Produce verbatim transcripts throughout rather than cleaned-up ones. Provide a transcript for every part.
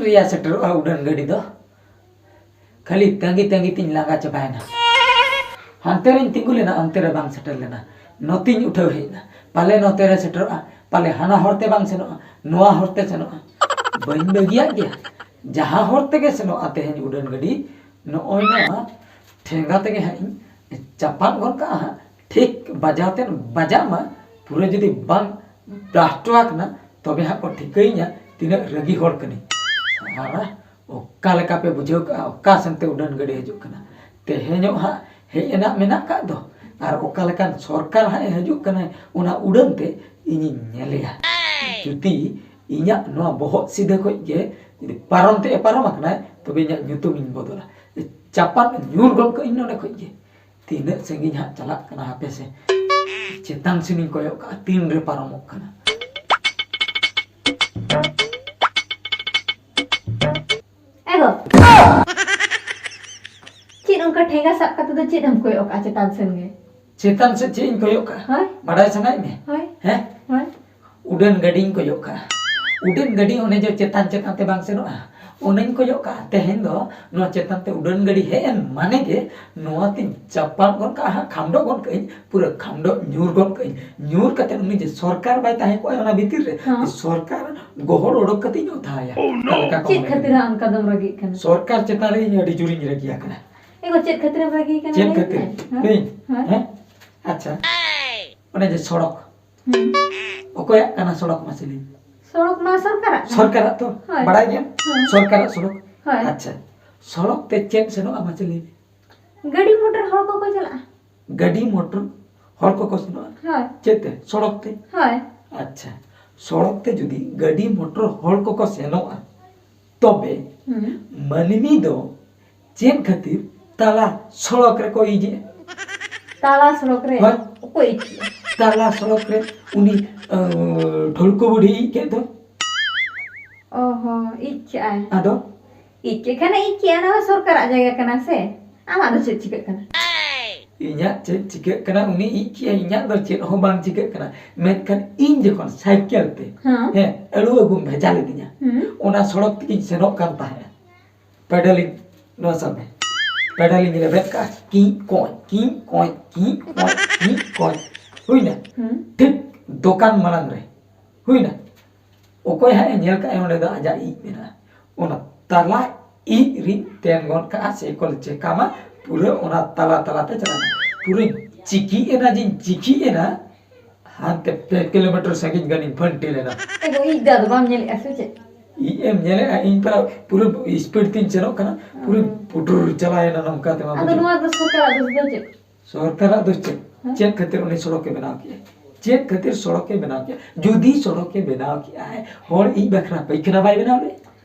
ᱯᱮᱭᱟ ᱥᱮᱴᱮᱨᱚᱜᱼᱟ ᱩᱰᱟᱹᱱ ᱜᱟᱹᱰᱤ ᱫᱚ᱾ ᱠᱷᱟᱹᱞᱤ ᱛᱟᱺᱜᱤ ᱛᱟᱺᱜᱤ ᱛᱤᱧ ᱞᱟᱸᱜᱟ ᱪᱟᱵᱟᱭᱮᱱᱟ᱾ ᱦᱟᱱᱛᱮ ᱨᱤᱧ ᱛᱤᱸᱜᱩ ᱞᱮᱱᱟ, ᱚᱱᱛᱮ ᱨᱮ ᱵᱟᱝ ᱥᱮᱴᱮᱨ ᱞᱮᱱᱟ᱾ ᱱᱚᱛᱮᱧ ᱩᱴᱷᱟᱹᱣ ᱦᱮᱡ ᱮᱱᱟ, ᱯᱟᱞᱮ ᱱᱚᱛᱮ ᱨᱮ ᱥᱮᱴᱮᱨᱚᱜᱼᱟ, ᱯᱟᱞᱮ ᱦᱟᱱᱟ ᱦᱚᱨᱛᱮ ᱵᱟᱝ ᱥᱮᱱᱚᱜᱼᱟ, ᱱᱚᱣᱟ ᱦᱚᱨᱛᱮ ᱥᱮᱱᱚᱜᱼᱟ᱾ ᱵᱟᱹᱧ ᱵᱟᱹᱜᱤᱭᱟᱜ ᱜᱮᱭᱟ, ᱡᱟᱦᱟᱸ ᱦᱚᱨ ᱛᱮᱜᱮ ᱥᱮᱱᱚᱜᱼᱟ ᱛᱮᱦᱮᱧ ᱩᱰᱟᱹᱱ ᱜᱟᱹᱰᱤ, ᱱᱚᱜᱼᱚᱭ ᱱᱚᱣᱟ ᱴᱷᱮᱸᱜᱟ ᱛᱮᱜᱮ ᱦᱟᱸᱜ ᱤᱧ ᱪᱟᱯᱟᱫ ᱜᱚᱫ ᱠᱟᱜᱼᱟ ᱦᱟᱸᱜ᱾ ᱴᱷᱤᱠ ᱵᱟᱡᱟᱣ ᱛᱮ ᱵᱟᱡᱟᱜ ᱢᱟ, ᱯᱩᱨᱟᱹ ᱡᱩᱫᱤ ᱵᱟᱝ ᱵᱞᱟᱥᱴ ᱟᱠᱟᱱᱟ, ᱛᱚᱵᱮ ᱦᱟᱸᱜ ᱠᱚ ᱴᱷᱤᱠᱟᱹᱭᱤᱧᱟ ᱛᱤᱱᱟᱹᱜ ᱨᱟᱹᱜᱤ ᱦᱚᱲ ᱠᱟᱹᱱᱟᱹᱧ᱾ ᱟᱨ ᱚᱠᱟ ᱞᱮᱠᱟ ᱯᱮ ᱵᱩᱡᱷᱟᱹᱣ ᱠᱟᱜᱼᱟ, ᱚᱠᱟ ᱥᱮᱱ ᱛᱮ ᱩᱰᱟᱹᱱ ᱜᱟᱹᱰᱤ ᱦᱤᱡᱩᱜ ᱠᱟᱱᱟ? ᱛᱮᱦᱮᱧᱚᱜ ᱦᱟᱸᱜ ᱦᱮᱡ ᱨᱮᱱᱟᱜ ᱢᱮᱱᱟᱜ ᱠᱟᱜ ᱫᱚ, ᱟᱨ ᱚᱠᱟ ᱞᱮᱠᱟᱱ ᱥᱚᱨᱠᱟᱨ ᱦᱟᱸᱜ ᱮ ᱦᱤᱡᱩᱜ ᱠᱟᱱᱟᱭ, ᱚᱱᱟ ᱩᱰᱟᱹᱱ ᱛᱮ ᱤᱧᱤᱧ ᱧᱮᱞᱮᱭᱟ᱾ ᱡᱩᱫᱤ ᱤᱧᱟᱹᱜ ᱱᱚᱣᱟ ᱵᱚᱦᱚᱜ ᱥᱤᱫᱷᱟᱹ ᱠᱷᱚᱡ ᱜᱮ ᱡᱩᱫᱤ ᱯᱟᱨᱚᱢ ᱛᱮ ᱮ ᱯᱟᱨᱚᱢ ᱟᱠᱟᱱᱟᱭ, ᱛᱚᱵᱮ ᱤᱧᱟᱹᱜ ᱧᱩᱛᱩᱢᱤᱧ ᱵᱚᱫᱚᱞᱟ᱾ ᱪᱟᱯᱟᱫ ᱧᱩᱨ ᱜᱚᱫ ᱠᱟᱜ ᱤᱧ ᱱᱚᱰᱮ ᱠᱷᱚᱡ ᱜᱮ᱾ ᱛᱤᱱᱟᱹᱜ ᱥᱟᱺᱜᱤᱧ ᱦᱟᱸᱜ ᱪᱟᱞᱟᱜ ᱠᱟᱱᱟ, ᱦᱟᱯᱮ ᱥᱮ᱾ ᱪᱮᱛᱟᱱ ᱥᱮᱱᱤᱧ ᱠᱚᱭᱚᱜ ᱠᱟᱜᱼᱟ, ᱛᱤᱱ ᱨᱮ ᱯᱟᱨᱚᱢᱚᱜ ᱠᱟᱱᱟ᱾ ᱮ ᱜᱚ, ᱪᱮᱫ ᱚᱱᱠᱟ ᱴᱷᱮᱸᱜᱟ ᱥᱟᱵ ᱠᱟᱛᱮ ᱫᱚ ᱪᱮᱫ ᱮᱢ ᱠᱚᱭᱚᱜ ᱠᱟᱜᱼᱟ ᱪᱮᱛᱟᱱ ᱥᱮᱱ ᱜᱮ? ᱪᱮᱛᱟᱱ ᱥᱮᱫ ᱪᱮᱫ ᱤᱧ ᱠᱚᱭᱚᱜ ᱠᱟᱜᱼᱟ? ᱦᱳᱭ᱾ ᱵᱟᱰᱟᱭ ᱥᱟᱱᱟᱭᱮᱫ ᱢᱮ? ᱦᱳᱭ᱾ ᱦᱮᱸ? ᱦᱳᱭ᱾ ᱩᱰᱟᱹᱱ ᱜᱟᱹᱰᱤᱧ ᱠᱚᱭᱚᱜ ᱠᱟᱜᱼᱟ᱾ ᱩᱰᱟᱹᱱ ᱜᱟᱹᱰᱤ ᱚᱱᱮ ᱡᱮ ᱪᱮᱛᱟᱱ ᱪᱮᱛᱟᱱ ᱛᱮ ᱵᱟᱝ ᱥᱮᱱᱚᱜᱼᱟ, ᱚᱱᱟᱧ ᱠᱚᱭᱚᱜ ᱠᱟᱜᱼᱟ᱾ ᱛᱮᱦᱮᱧ ᱫᱚ ᱱᱚᱣᱟ ᱪᱮᱛᱟᱱ ᱛᱮ ᱩᱰᱟᱹᱱ ᱜᱟᱹᱰᱤ ᱦᱮᱡ ᱮᱱ ᱢᱟᱱᱮ ᱜᱮ ᱱᱚᱣᱟ ᱛᱤᱧ ᱪᱟᱯᱟᱫ ᱜᱚᱫ ᱠᱟᱜᱼᱟ ᱦᱟᱸᱜ, ᱠᱷᱟᱢᱰᱚ ᱜᱚᱫ ᱠᱟᱜᱼᱟᱹᱧ, ᱯᱩᱨᱟᱹ ᱠᱷᱟᱢᱰᱚ ᱧᱩᱨ ᱜᱚᱫ ᱠᱟᱜᱼᱟᱹᱧ᱾ ᱧᱩᱨ ᱠᱟᱛᱮ ᱩᱱᱤ ᱡᱮ ᱥᱚᱨᱠᱟᱨ ᱵᱟᱭ ᱛᱟᱦᱮᱸ ᱠᱚᱜᱼᱟ ᱚᱱᱟ ᱵᱷᱤᱛᱤᱨ ᱨᱮ, ᱦᱮᱸ᱾ ᱥᱚᱨᱠᱟᱨ ᱜᱚᱦᱚᱲ ᱚᱰᱚᱠ ᱠᱟᱛᱮ ᱤᱧ ᱚᱛᱟᱭᱟ᱾ Oh, no! ᱚᱱᱠᱟ ᱠᱚ ᱪᱮᱫ ᱢᱮᱱᱟ᱾ ᱠᱷᱟᱹᱛᱤᱨ ᱟᱢ ᱚᱱᱠᱟ ᱫᱚᱢ ᱨᱟᱹᱜᱤᱜ ᱠᱟᱱᱟ? ᱥᱚᱨᱠᱟᱨ ᱪᱮᱛᱟᱱ ᱨᱮ ᱤᱧ ᱟᱹᱰᱤ ᱡᱳᱨᱤᱧ ᱨᱟᱹᱜᱤ ᱟᱠᱟᱱᱟ᱾ ᱮ ᱜᱚ, ᱪᱮᱫ ᱠᱷᱟᱹᱛᱤᱨ ᱮᱢ ᱨᱟᱹᱜᱤ ᱠᱟᱱᱟ ᱪᱮᱫ ᱞᱟᱹᱭ ᱠᱷᱟᱹᱛᱤᱨ? ᱢᱮ? ᱦᱮᱸ? ᱤᱧ? ᱦᱮᱸ? ᱦᱮᱸ? ᱟᱪᱪᱷᱟ᱾ ᱦᱩᱸ᱾ ᱚᱱᱮ ᱡᱮ ᱥᱚᱲᱚᱠ, ᱦᱩᱸ᱾ ᱚᱠᱚᱭᱟᱜ ᱠᱟᱱᱟ ᱥᱚᱲᱚᱠ ᱢᱟᱥᱮ ᱞᱟᱹᱭ ᱢᱮ? ᱥᱚᱲᱚᱠ ᱢᱟ ᱥᱚᱨᱠᱟᱨᱟᱜ ᱠᱟᱱᱟ᱾ ᱥᱚᱨᱠᱟᱨᱟᱜ ᱛᱚ? ᱦᱳᱭ᱾ ᱵᱟᱲᱟᱭ ᱜᱮᱭᱟᱢ? ᱦᱳᱭ᱾ ᱥᱚᱨᱠᱟᱨᱟᱜ ᱥᱚᱲᱚᱠ? ᱦᱳᱭ᱾ ᱟᱪᱪᱷᱟ᱾ ᱥᱚᱲᱚᱠ ᱛᱮ ᱪᱮᱫ ᱥᱮᱱᱚᱜᱼᱟ ᱢᱟᱥᱮ ᱞᱟᱹᱭ ᱢᱮ? ᱜᱟᱹᱰᱤ ᱢᱚᱴᱚᱨ ᱦᱚᱲ ᱠᱚᱠᱚ ᱪᱟᱞᱟᱜᱼᱟ᱾ ᱜᱟᱹᱰᱤ ᱢᱚᱴᱚᱨ ᱦᱚᱲ ᱠᱚᱠᱚ ᱥᱮᱱᱚᱜᱼᱟ? ᱦᱳᱭ᱾ ᱪᱮᱫ ᱛᱮ? ᱥᱚᱲᱚᱠ ᱛᱮ? ᱦᱳᱭ᱾ ᱟᱪᱪᱷᱟ᱾ ᱥᱚᱲᱚᱠ ᱛᱮ ᱡᱩᱫᱤ ᱜᱟᱹᱰᱤ ᱢᱚᱴᱚᱨ ᱦᱚᱲ ᱠᱚᱠᱚ ᱥᱮᱱᱚᱜᱼᱟ, ᱛᱚᱵᱮ ᱦᱩᱸ᱾ ᱢᱟᱹᱱᱢᱤ ᱫᱚ ᱪᱮᱫ ᱠᱷᱟᱹᱛᱤᱨ ᱛᱟᱞᱟ ᱥᱚᱲᱚᱠ ᱨᱮᱠᱚ ᱤᱡᱮᱜᱼᱟ? ᱛᱟᱞᱟ ᱥᱚᱲᱚᱠ ᱨᱮ? ᱦᱳᱭ᱾ ᱚᱠᱚᱭ ᱤᱡ ᱠᱮᱜᱼᱟ? ᱛᱟᱞᱟ ᱥᱚᱲᱚᱠ ᱨᱮ ᱩᱱᱤ, ᱟᱸ, ᱰᱷᱩᱲᱠᱩ ᱵᱩᱰᱷᱤ ᱤᱡ ᱠᱮᱫ ᱫᱚ᱾ ᱚ ᱦᱚᱸ, ᱤᱡ ᱠᱮᱜᱼᱟᱭ᱾ ᱟᱫᱚ? ᱤᱡ ᱠᱮᱜ ᱠᱷᱟᱱᱮ ᱤᱡ ᱠᱮᱜᱼᱟ, ᱱᱚᱣᱟ ᱥᱚᱨᱠᱟᱨᱟᱜ ᱡᱟᱭᱜᱟ ᱠᱟᱱᱟ ᱥᱮ? ᱟᱢᱟᱜ ᱫᱚ ᱪᱮᱫ ᱪᱤᱠᱟᱹᱜ ᱠᱟᱱᱟ? ᱤᱧᱟᱹᱜ ᱪᱮᱫ ᱪᱤᱠᱟᱹᱜ ᱠᱟᱱᱟ ᱩᱱᱤ ᱤᱡ ᱠᱮᱭᱟ, ᱤᱧᱟᱹᱜ ᱫᱚ ᱪᱮᱫ ᱦᱚᱸ ᱵᱟᱝ ᱪᱤᱠᱟᱹᱜ ᱠᱟᱱᱟ᱾ ᱢᱮᱱᱠᱷᱟᱱ ᱤᱧ ᱡᱚᱠᱷᱚᱱ ᱥᱟᱭᱠᱮᱞ ᱛᱮ, ᱦᱮᱸ᱾ ᱦᱮᱸ, ᱟᱹᱞᱩ ᱟᱹᱜᱩᱢ ᱵᱷᱮᱡᱟ ᱞᱤᱫᱤᱧᱟ, ᱦᱩᱸ᱾ ᱚᱱᱟ ᱥᱚᱲᱚᱠ ᱛᱮᱜᱤᱧ ᱥᱮᱱᱚᱜ ᱠᱟᱱ ᱛᱟᱦᱮᱸᱫ᱾ ᱯᱮᱰᱟᱞᱤᱧ, ᱱᱚᱣᱟ ᱥᱟᱵ ᱢᱮ, ᱯᱮᱰᱟᱞᱤᱧ ᱨᱮᱵᱮᱫ ᱠᱟᱜᱼᱟ, ᱠᱤᱸ ᱠᱚᱸᱭ, ᱠᱤᱸ ᱠᱚᱸᱭ, ᱠᱤᱸ ᱠᱚᱸᱭ, ᱠᱤᱸ ᱠᱚᱸᱭ᱾ ᱦᱩᱭᱱᱟ? ᱦᱩᱸ᱾ ᱴᱷᱤᱠ ᱫᱚᱠᱟᱱ ᱢᱟᱲᱟᱝ ᱨᱮ᱾ ᱦᱩᱭᱱᱟ? ᱚᱠᱚᱭ ᱦᱟᱸᱜ ᱮ ᱧᱮᱞ ᱠᱟᱜᱼᱟ ᱚᱸᱰᱮ ᱫᱚ ᱟᱡᱟᱜ ᱤᱡ ᱢᱮᱱᱟᱜᱼᱟ? ᱚᱱᱟ ᱛᱟᱞᱟ ᱤᱡ ᱨᱤᱧ ᱛᱮᱱ ᱜᱚᱫ ᱠᱟᱜᱼᱟ, ᱥᱟᱭᱠᱮᱞ ᱪᱮᱠᱟ ᱢᱟ ᱯᱩᱨᱟᱹ ᱚᱱᱟ ᱛᱟᱞᱟ ᱛᱟᱞᱟ ᱛᱮ ᱪᱟᱞᱟᱜ ᱠᱟᱱᱟ᱾ ᱯᱩᱨᱟᱹᱧ ᱪᱤᱠᱤ ᱮᱱᱟ ᱡᱮᱧ ᱪᱤᱠᱤ ᱮᱱᱟ, ᱦᱟᱱᱛᱮ ᱯᱮ ᱠᱤᱞᱳᱢᱤᱴᱟᱨ ᱥᱟᱺᱜᱤᱧ ᱜᱟᱱᱤᱧ ᱯᱷᱟᱹᱱᱴᱤᱞ ᱮᱱᱟ᱾ ᱮ ᱜᱚ, ᱤᱡ ᱫᱟ ᱫᱚ ᱵᱟᱢ ᱧᱮᱞᱮᱜᱼᱟ ᱥᱮ ᱪᱮᱫ? ᱤᱡ ᱮᱢ ᱧᱮᱞᱮᱜᱼᱟ? ᱤᱧ ᱯᱟᱨᱟ ᱯᱩᱨᱟᱹ ᱥᱯᱤᱰ ᱛᱤᱧ ᱥᱮᱱᱚᱜ ᱠᱟᱱᱟ, ᱯᱩᱨᱟᱹᱧ ᱦᱩᱸ᱾ ᱯᱩᱴᱩᱨ ᱪᱟᱞᱟᱣ ᱮᱱᱟ ᱱᱚᱝᱠᱟ ᱛᱮᱢᱟ ᱟᱫᱚ ᱵᱩᱡᱷᱟᱹᱣ᱾ ᱱᱚᱣᱟ ᱫᱚ ᱥᱚᱨᱠᱟᱨᱟᱜ ᱫᱳᱥ ᱫᱚ ᱪᱮᱫ? ᱥᱚᱨᱠᱟᱨᱟᱜ ᱫᱳᱥ ᱪᱮᱫ? ᱦᱮᱸ? ᱪᱮᱫ ᱠᱷᱟᱹᱛᱤᱨ ᱩᱱᱤ ᱥᱚᱲᱚᱠᱮ ᱵᱮᱱᱟᱣ ᱠᱮᱜᱼᱟ? ᱪᱮᱫ ᱠᱷᱟᱹᱛᱤᱨ ᱥᱚᱲᱚᱠᱮ ᱵᱮᱱᱟᱣ ᱠᱮᱜᱼᱟ? ᱡᱩᱫᱤ ᱥᱚᱲᱚᱠᱮ ᱵᱮᱱᱟᱣ ᱠᱮᱜᱼᱟᱭ, ᱦᱚᱲ ᱤᱡ ᱵᱟᱠᱷᱨᱟ ᱯᱟᱹᱭᱠᱷᱟᱱᱟ ᱵᱟᱭ ᱵᱮᱱᱟᱣ ᱞᱮᱫ?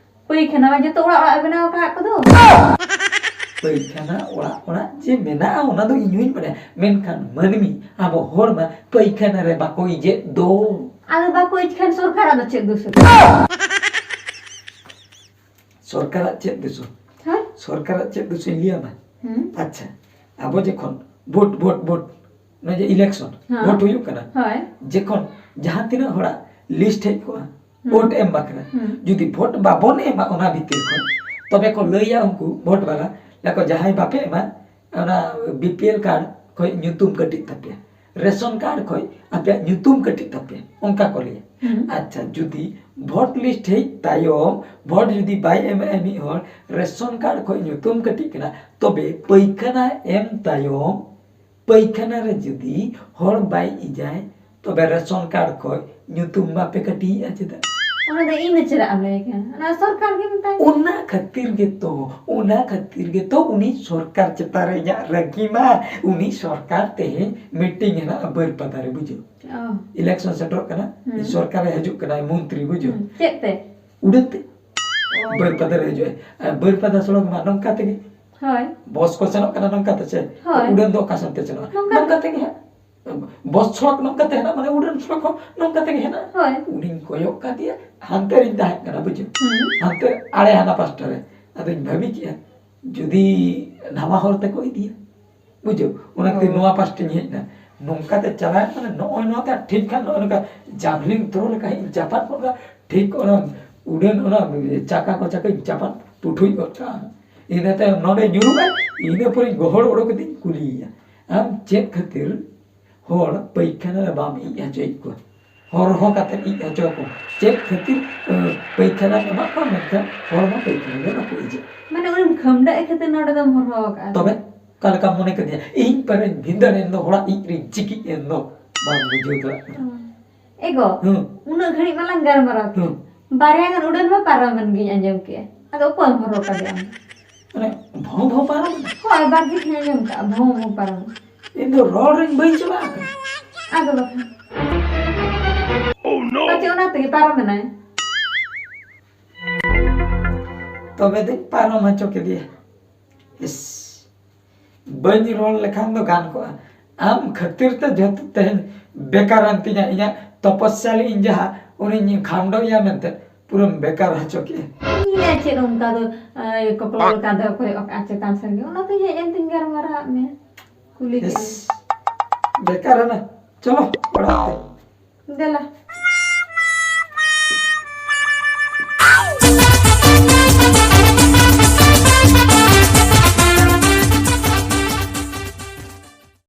ᱯᱟᱹᱭᱠᱷᱟᱱᱟ ᱢᱟ ᱡᱚᱛᱚ ᱚᱲᱟᱜ ᱚᱲᱟᱜ ᱮ ᱵᱮᱱᱟᱣ ᱟᱠᱟᱫ ᱠᱚᱫᱚ᱾ ᱯᱟᱹᱭᱠᱷᱟᱱᱟ ᱚᱲᱟᱜ ᱚᱲᱟᱜ ᱡᱮ ᱢᱮᱱᱟᱜᱼᱟ, ᱚᱱᱟ ᱫᱚ ᱤᱧ ᱦᱚᱸᱧ ᱵᱟᱲᱟᱭᱟ, ᱢᱮᱱᱠᱷᱟᱱ ᱢᱟᱹᱱᱢᱤ, ᱟᱵᱚ ᱦᱚᱲ ᱢᱟ ᱯᱟᱹᱭᱠᱷᱟᱱᱟ ᱨᱮ ᱵᱟᱠᱚ ᱤᱡᱮᱫ ᱫᱚ᱾ ᱟᱫᱚ ᱵᱟᱠᱚ ᱤᱡ ᱠᱷᱟᱱ ᱥᱚᱨᱠᱟᱨᱟᱜ ᱫᱚ ᱪᱮᱫ ᱫᱳᱥ? ᱥᱚᱨᱠᱟᱨᱟᱜ ᱪᱮᱫ ᱫᱳᱥ? ᱦᱮᱸ? ᱥᱚᱨᱠᱟᱨᱟᱜ ᱪᱮᱫ ᱫᱳᱥ ᱤᱧ ᱞᱟᱹᱭᱟᱢᱟ? ᱦᱩᱸ᱾ ᱟᱪᱪᱷᱟ, ᱟᱵᱚ ᱡᱚᱠᱷᱚᱱ ᱵᱷᱳᱴ, ᱵᱷᱳᱴ, ᱵᱷᱳᱴ, ᱱᱚᱜᱼᱚᱭ ᱡᱮ ᱤᱞᱮᱠᱥᱚᱱ, ᱦᱮᱸ᱾ ᱵᱷᱳᱴ ᱦᱩᱭᱩᱜ ᱠᱟᱱᱟ, ᱦᱳᱭ᱾ ᱡᱚᱠᱷᱚᱱ ᱡᱟᱦᱟᱸ ᱛᱤᱱᱟᱹᱜ ᱦᱚᱲᱟᱜ ᱞᱤᱥᱴ ᱦᱮᱡ ᱠᱚᱜᱼᱟ, ᱦᱩᱸ᱾ ᱵᱷᱳᱴ ᱮᱢ ᱵᱟᱠᱷᱨᱟ, ᱦᱩᱸ᱾ ᱡᱩᱫᱤ ᱵᱷᱳᱴ ᱵᱟᱵᱚᱱ ᱮᱢᱟ ᱚᱱᱟ ᱵᱷᱤᱛᱤᱨ ᱠᱷᱚᱱ, ᱛᱚᱵᱮ ᱠᱚ ᱞᱟᱹᱭᱟ ᱩᱱᱠᱩ ᱵᱷᱳᱴ ᱵᱟᱞᱟ, ᱞᱟᱹᱭᱟ ᱠᱚ, "ᱡᱟᱦᱟᱸᱭ ᱵᱟᱯᱮ ᱮᱢᱟ, ᱚᱱᱟ BPL ᱠᱟᱨᱰ ᱠᱷᱚᱱ ᱧᱩᱛᱩᱢ ᱠᱟᱹᱴᱤᱡ ᱛᱟᱯᱮᱭᱟ, ᱨᱮᱥᱚᱱ ᱠᱟᱨᱰ ᱠᱷᱚᱱ ᱟᱯᱮᱭᱟᱜ ᱧᱩᱛᱩᱢ ᱠᱟᱹᱴᱤᱡ ᱛᱟᱯᱮᱭᱟ", ᱚᱱᱠᱟ ᱠᱚ ᱞᱟᱹᱭᱟ᱾ ᱦᱩᱸ᱾ ᱟᱪᱪᱷᱟ, ᱡᱩᱫᱤ ᱵᱷᱳᱴ ᱞᱤᱥᱴ ᱦᱮᱡ ᱛᱟᱭᱚᱢ, ᱵᱷᱳᱴ ᱡᱩᱫᱤ ᱵᱟᱭ ᱮᱢᱮᱜᱼᱟ ᱢᱤᱫ ᱦᱚᱲ, ᱨᱮᱥᱚᱱ ᱠᱟᱨᱰ ᱠᱷᱚᱱ ᱧᱩᱛᱩᱢ ᱠᱟᱹᱴᱤᱡ ᱠᱟᱱᱟ, ᱛᱚᱵᱮ ᱯᱟᱹᱭᱠᱷᱟᱱᱟ ᱮᱢ ᱛᱟᱭᱚᱢ, ᱯᱟᱹᱭᱠᱷᱟᱱᱟ ᱨᱮ ᱡᱩᱫᱤ ᱦᱚᱲ ᱵᱟᱭ ᱤᱡᱟᱭ, ᱛᱚᱵᱮ ᱨᱮᱥᱚᱱ ᱠᱟᱨᱰ ᱠᱷᱚᱱ ᱧᱩᱛᱩᱢ ᱵᱟᱯᱮ ᱠᱟᱹᱴᱤᱭᱮᱜᱼᱟ ᱪᱮᱫᱟᱜ? ᱚᱱᱟ ᱫᱚ ᱤᱧ ᱫᱚ ᱪᱮᱫᱟᱜ ᱮᱢ ᱞᱟᱹᱭ ᱠᱟᱱᱟ? ᱚᱱᱟ ᱥᱚᱨᱠᱟᱨ ᱜᱮ ᱢᱮᱛᱟᱭ᱾ ᱚᱱᱟ ᱠᱷᱟᱹᱛᱤᱨ ᱜᱮᱛᱚ, ᱚᱱᱟ ᱠᱷᱟᱹᱛᱤᱨ ᱜᱮᱛᱚ ᱩᱱᱤ ᱥᱚᱨᱠᱟᱨ ᱪᱮᱛᱟᱱ ᱨᱮ ᱤᱧᱟᱹᱜ ᱨᱟᱹᱜᱤ ᱢᱟ᱾ ᱩᱱᱤ ᱥᱚᱨᱠᱟᱨ ᱛᱮᱦᱮᱧ meeting ᱦᱮᱱᱟᱜᱼᱟ ᱵᱟᱹᱨᱯᱟᱫᱟ ᱨᱮ, ᱵᱩᱡᱷᱟᱹᱣ᱾ ᱚ᱾ ᱤᱞᱮᱠᱥᱚᱱ ᱥᱮᱴᱮᱨᱚᱜ ᱠᱟᱱᱟ, ᱦᱩᱸ᱾ ᱥᱚᱨᱠᱟᱨ ᱮ ᱦᱤᱡᱩᱜ ᱠᱟᱱᱟᱭ, ᱢᱚᱱᱛᱨᱤ, ᱵᱩᱡᱷᱟᱹᱣ᱾ ᱦᱩᱸ᱾ ᱪᱮᱫ ᱛᱮ? ᱩᱰᱟᱹᱱ ᱛᱮ᱾ ᱚ᱾ ᱵᱟᱹᱨᱯᱟᱫᱟ ᱨᱮ ᱦᱤᱡᱩᱜᱼᱟᱭ᱾ ᱟᱨ ᱵᱟᱹᱨᱯᱟᱫᱟ ᱥᱚᱲᱚᱠ ᱢᱟ ᱱᱚᱝᱠᱟ ᱛᱮᱜᱮ᱾ ᱦᱳᱭ᱾ ᱵᱚᱥ ᱠᱚ ᱥᱮᱱᱚᱜ ᱠᱟᱱᱟ ᱱᱚᱝᱠᱟ ᱛᱮ ᱥᱮ? ᱦᱳᱭ᱾ ᱩᱰᱟᱹᱱ ᱫᱚ ᱚᱠᱟ ᱥᱮᱱ ᱛᱮ ᱥᱮᱱᱚᱜᱼᱟ? ᱱᱚᱝᱠᱟ ᱱᱚᱝᱠᱟ ᱛᱮ᱾ ᱛᱮᱜᱮ ᱦᱟᱸᱜ᱾ ᱵᱚᱥ ᱥᱚᱲᱚᱠ ᱱᱚᱝᱠᱟ ᱛᱮ ᱦᱮᱱᱟᱜ, ᱢᱟᱱᱮ ᱩᱰᱟᱹᱱ ᱥᱚᱲᱚᱠ ᱦᱚᱸ ᱱᱚᱝᱠᱟ ᱛᱮᱜᱮ ᱦᱮᱱᱟᱜᱼᱟ᱾ ᱦᱳᱭ᱾ ᱩᱱᱤᱧ ᱠᱚᱭᱚᱜ ᱠᱟᱫᱮᱭᱟ, ᱦᱟᱱᱛᱮ ᱨᱤᱧ ᱛᱟᱦᱮᱸ ᱠᱟᱱᱟ, ᱵᱩᱡᱷᱟᱹᱣ? ᱦᱩᱸ᱾ ᱦᱟᱱᱛᱮ ᱟᱲᱮ ᱦᱟᱱᱟ ᱯᱟᱥᱴᱟ ᱨᱮ᱾ ᱟᱫᱚᱧ ᱵᱷᱟᱹᱵᱤ ᱠᱮᱜᱼᱟ, ᱡᱩᱫᱤ ᱱᱟᱣᱟ ᱦᱚᱨ ᱛᱮᱠᱚ ᱤᱫᱤᱭᱟ, ᱵᱩᱡᱷᱟᱹᱣ? ᱚᱱᱟ ᱠᱷᱟᱹᱛᱤᱨ ᱱᱚᱣᱟ ᱯᱟᱥᱴᱟᱧ ᱦᱮᱡ ᱮᱱᱟ᱾ ᱱᱚᱝᱠᱟᱛᱮ ᱪᱟᱞᱟᱣ ᱮᱱ ᱢᱟᱱᱮ ᱱᱚᱜᱼᱚᱭ ᱱᱚᱣᱟ ᱛᱮ ᱴᱷᱤᱠ ᱠᱷᱟᱱ ᱱᱚᱜᱼᱚᱭ ᱱᱚᱝᱠᱟ ᱡᱟᱵᱷᱞᱤᱱ ᱛᱷᱨᱳ ᱞᱮᱠᱟ ᱤᱧ ᱪᱟᱯᱟᱫ ᱜᱚᱫ ᱠᱟᱜᱼᱟ᱾ ᱴᱷᱤᱠ ᱚᱱᱟ ᱩᱰᱟᱹᱱ, ᱚᱱᱟ ᱪᱟᱠᱟ ᱠᱚ ᱪᱟᱠᱟᱧ ᱪᱟᱯᱟᱫ ᱯᱩᱴᱷᱩᱡ ᱜᱚᱫ ᱠᱟᱜᱼᱟ᱾ ᱤᱱᱟᱹ ᱛᱟᱭᱚᱢ ᱱᱚᱰᱮ ᱧᱩᱨᱩᱜᱼᱟᱭ, ᱤᱱᱟᱹ ᱯᱚᱨᱮᱧ ᱜᱚᱦᱚᱲ ᱚᱰᱚᱠ ᱠᱟᱛᱮᱧ ᱠᱩᱞᱤᱭᱮᱭᱟ, "ᱟᱢ ᱪᱮᱫ ᱠᱷᱟᱹᱛᱤᱨ ᱦᱚᱲ ᱯᱟᱭᱠᱷᱟᱱᱟ ᱨᱮ ᱵᱟᱢ ᱤᱡ ᱦᱚᱪᱚᱭᱮᱫ ᱠᱚᱣᱟ? ᱦᱚᱨᱦᱚ ᱠᱟᱛᱮ ᱤᱡ ᱦᱚᱪᱚ ᱠᱚᱢ᱾ ᱪᱮᱫ ᱠᱷᱟᱹᱛᱤᱨ, ᱮ, ᱯᱟᱭᱠᱷᱟᱱᱟᱢ ᱮᱢᱟᱜ ᱠᱚᱣᱟ, ᱢᱮᱱᱠᱷᱟᱱ ᱦᱚᱲ ᱢᱟ ᱯᱟᱭᱠᱷᱟᱱᱟ ᱨᱮ ᱵᱟᱠᱚ ᱤᱡᱮᱜ?" ᱢᱟᱱᱮ ᱩᱱᱤᱢ ᱠᱷᱟᱹᱢᱰᱟᱹᱜ ᱮ ᱠᱷᱟᱹᱛᱤᱨ ᱱᱚᱰᱮ ᱫᱚᱢ ᱦᱚᱨᱦᱚ ᱟᱠᱟᱫᱼᱟ? ᱛᱚᱵᱮ ᱚᱠᱟ ᱞᱮᱠᱟᱢ ᱢᱚᱱᱮ ᱠᱮᱫᱮᱭᱟ? ᱤᱧ ᱯᱟᱨᱮᱧ ᱵᱷᱤᱸᱫᱟᱹᱲ ᱮᱱ ᱫᱚ, ᱦᱚᱲᱟᱜ ᱤᱡ ᱨᱤᱧ ᱪᱤᱠᱤᱡ ᱮᱱ ᱫᱚ, ᱵᱟᱢ ᱵᱩᱡᱷᱟᱹᱣ ᱫᱟᱲᱮᱭᱟᱜ ᱠᱟᱱᱟ? ᱮ ᱜᱚ, ᱦᱩᱸ᱾ ᱩᱱᱟᱹᱜ ᱜᱷᱟᱹᱲᱤᱡ ᱢᱟᱞᱟᱝ ᱜᱟᱞᱢᱟᱨᱟᱣ ᱠᱮᱫ᱾ ᱦᱩᱸ᱾ ᱵᱟᱨᱭᱟ ᱜᱟᱱ ᱩᱰᱟᱹᱱ ᱢᱟ ᱯᱟᱨᱚᱢ ᱮᱱ ᱜᱤᱧ ᱟᱸᱡᱚᱢ ᱠᱮᱫᱼᱟ᱾ ᱟᱫᱚ ᱚᱠᱚᱭᱮᱢ ᱦᱚᱨᱦᱚ ᱠᱟᱫᱮᱭᱟ ᱟᱢ? ᱢᱟᱱᱮ ᱵᱷᱚᱸ ᱵᱷᱚᱸ ᱯᱟᱨᱚᱢ ᱮᱱᱟ? ᱦᱳᱭ, ᱵᱟᱨ ᱫᱤᱱ ᱟᱸᱡᱚᱢ ᱠᱟᱜᱼᱟ, ᱵᱷᱚᱸ ᱵᱷᱚᱸ ᱯᱟᱨᱚᱢ᱾ ᱤᱧ ᱫᱚ ᱨᱚᱲ ᱨᱤᱧ ᱵᱟᱹᱧ ᱪᱟᱵᱟ ᱟᱠᱟᱱᱟ᱾ ᱟᱫᱚ ᱵᱟᱠᱷᱟᱱ᱾ ᱯᱟᱪᱮ ᱚᱱᱟ ᱛᱮᱜᱮ ᱯᱟᱨᱚᱢ ᱮᱱᱟᱭ᱾ ᱛᱚᱵᱮ ᱫᱚᱧ ᱯᱟᱨᱚᱢ ᱦᱚᱪᱚ ᱠᱮᱫᱮᱭᱟ᱾ ᱤᱥ, ᱵᱟᱹᱧ ᱨᱚᱲ ᱞᱮᱠᱷᱟᱱ ᱫᱚ ᱜᱟᱱ ᱠᱚᱜᱼᱟ᱾ ᱟᱢ ᱠᱷᱟᱹᱛᱤᱨ ᱛᱮ ᱡᱷᱚᱛᱚ ᱛᱮᱦᱮᱧ ᱵᱮᱠᱟᱨ ᱮᱱ ᱛᱤᱧᱟ᱾ ᱤᱧᱟᱹᱜ ᱛᱚᱯᱚᱥᱭᱟ ᱞᱟᱹᱜᱤᱫ ᱤᱧ ᱡᱟᱦᱟᱸ, ᱩᱱᱤᱧ ᱠᱷᱟᱢᱰᱚᱭᱟ ᱢᱮᱱᱛᱮ ᱯᱩᱨᱟᱹᱢ ᱵᱮᱠᱟᱨ ᱦᱚᱪᱚ ᱠᱮᱜᱼᱟ᱾ ᱤᱧ ᱞᱟᱹᱭᱟ ᱪᱮᱫ ᱚᱱᱠᱟ ᱫᱚ, ᱮ, ᱠᱚᱠᱞᱚ ᱞᱮᱠᱟ ᱫᱚ ᱠᱚᱭᱚᱜ ᱟᱠᱟᱫ ᱪᱮᱛᱟᱱ ᱥᱮᱫ ᱜᱮ, ᱚᱱᱟᱛᱮ ᱦᱮᱡ ᱮᱱ ᱛᱤᱧ ᱜᱟᱞᱢᱟᱨᱟᱣ ᱟᱫ ᱢᱮᱭᱟ, ᱠᱩᱞᱤ ᱠᱮᱫ ᱤᱥ, ᱵᱮᱠᱟᱨ ᱮᱱᱟ᱾ ᱪᱚᱞᱚ ᱚᱲᱟᱜ ᱛᱮ᱾ ᱫᱮᱞᱟ᱾